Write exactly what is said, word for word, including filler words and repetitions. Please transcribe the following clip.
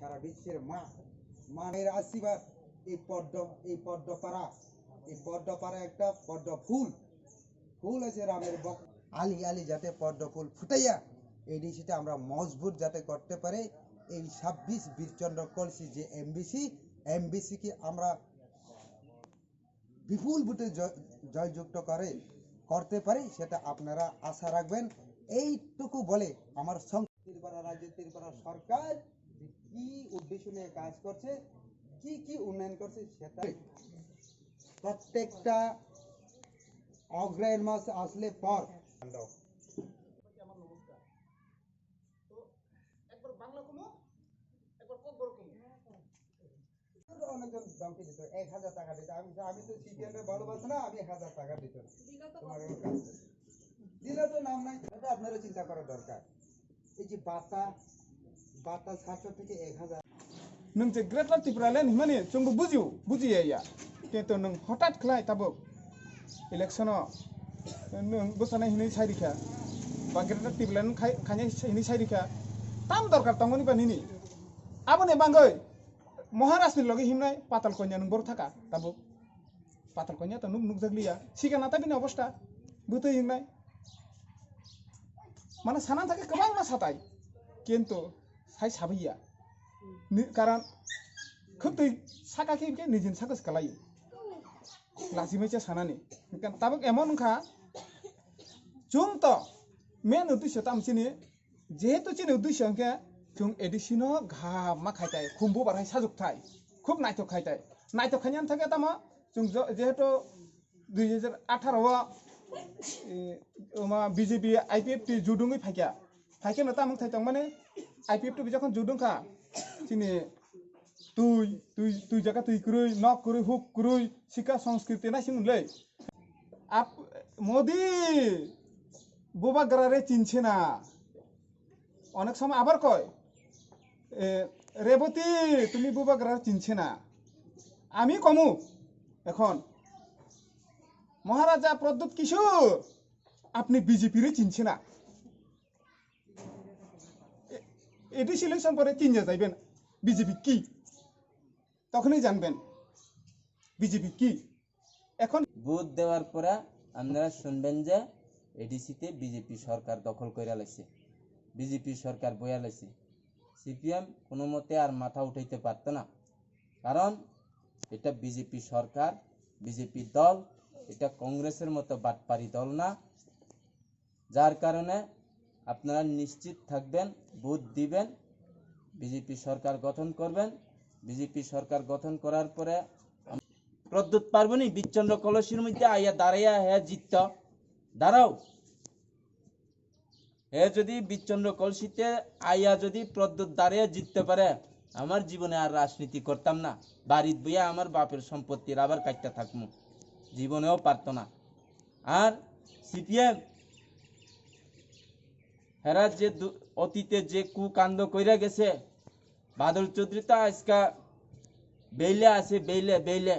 সারা বিশ্বের মা, মায়ের আশীর্বাদ। এই পদ্ম, এই পদ্মপাড়া, এই পদ্মপাড়া একটা পদ্ম ফুল, ফুল আছে রামের বক-, আলি আলি যাতে পদ্ম ফুল ফুটাইয়া এডিসিটা আমরা মজবুত যাতে করতে পারে। এই ছাব্বিশ বীরচন্দ্র কলসি যে এমবিসি, এমবিসি কি আমরা বিপুল ভোটে জয়-, জয়যুক্ত করে, করতে পারি, সেটা আপনারা আশা রাখবেন। এইটুকু বলে আমার সং-, ত্রিপুরা রাজ্য, ত্রিপুরা সরকার যে কি উদ্দেশ্য নিয়ে কাজ করছে, কি কি উন্নয়ন করছে, সেটা প্রত্যেকটা অগ্রহায়ণ মাস আসলে পর। আমার নমস্কার। তো একবার বাংলা কমো, একবার ককবরক কমো। অনেকজন ধমকি দিত, এক হাজার টাকা দিত। আমি, আমি তো সিপিএম রে ভালোবাসি না, আমি এক হাজার টাকা দিত। তোমার কোনো কাজ নেই। দিলে তো নাম নাই, এটা আপনারও চিন্তা করা দরকার। এই যে বাতা, বাতা সাতশো থেকে এক হাজার। Nwng je Greater Tipraland hwnmani chwngbo bujio, bujiya ya. Kintu nwng hotat khlai tabuk election o nwng bwsana hinwi sai rikha, ba Greater Tipraland khai-, khainai hinwi sai rikha. Tam dorkar tongmani ba nini? Aboni bagwi Maharaj ni logi himnai Patal Kanya nwng boro thaka tabuk. Patal Kanya to nuk nukjakliya. Sikha nata bini obosta. Bwtwi hingnai. Mane sanan thake kwbangma satai. Kintu sai sabiya. Ni, karon khwtwi saka khe hwnkhe nijini saka se kwlaio. Lachimai cha sanani. Hwnkhe tabuk emon wngkha. Chwng to main uddesho tamo chini, jehetu chini uddesho hwnkhe chwng ADC no gham ma khai tai, khumbu barai sajwk thai, khub naithok khai tai. Naithok khainani thake tamo chwng jo-, jehetu dui hajar atharo o, e, oma BJP IPFT judungwi phaikha. Phaikhe no tamo thai tongmani IPFT bi jokhon judung kha, chini twi, twi, twi jaga twi kwrwi, nok kwrwi, huk kwrwi, sikha sanskriti naising le. Ap-, Modi bubagra re chinche na. Onek somoy abar koi, e, "Reboti, tumi bubagra re chinche na." Ami komu ekhon, "Maharaja Pradyut Kishore, apni BJP re chinche na." এ-, এটি সিলেকশন পরে চিনে যাইবেন বিজেপি কি, তখনই জানবেন বিজেপি কি। এখন ভোট দেওয়ার পরে আপনারা শুনবেন যে এডিসিতে বিজেপি সরকার দখল করে লাইছে, বিজেপি সরকার বইয়া লাইছে। সিপিএম কোনো মতে আর মাথা উঠাইতে পারতো না, কারণ এটা বিজেপি সরকার, বিজেপি দল, এটা কংগ্রেসের মতো বাটপারি দল না। যার কারণে আপনারা নিশ্চিত থাকবেন, ভোট দিবেন, বিজেপি সরকার গঠন করবেন। বিজেপি সরকার গঠন করার পরে আম-, প্রদ্যুৎ পার্বণী বিচন্দ্র কলসির মধ্যে আইয়া দাঁড়াইয়া হে জিতত। দাঁড়াও, হে যদি বিচন্দ্র কলসিতে আইয়া যদি প্রদ্যুৎ দাঁড়িয়ে জিততে পারে, আমার জীবনে আর রাজনীতি করতাম না। বাড়িত বইয়া আমার বাপের সম্পত্তির আবার কাটতে থাকমু, জীবনেও পারতো না। আর সিপিএম হেরা যে দু-, অতীতে যে কুকাণ্ড কইরা গেছে, বাদল চৌধুরী তো আজকা বেইলে আছে, বেইলে, বেইলে।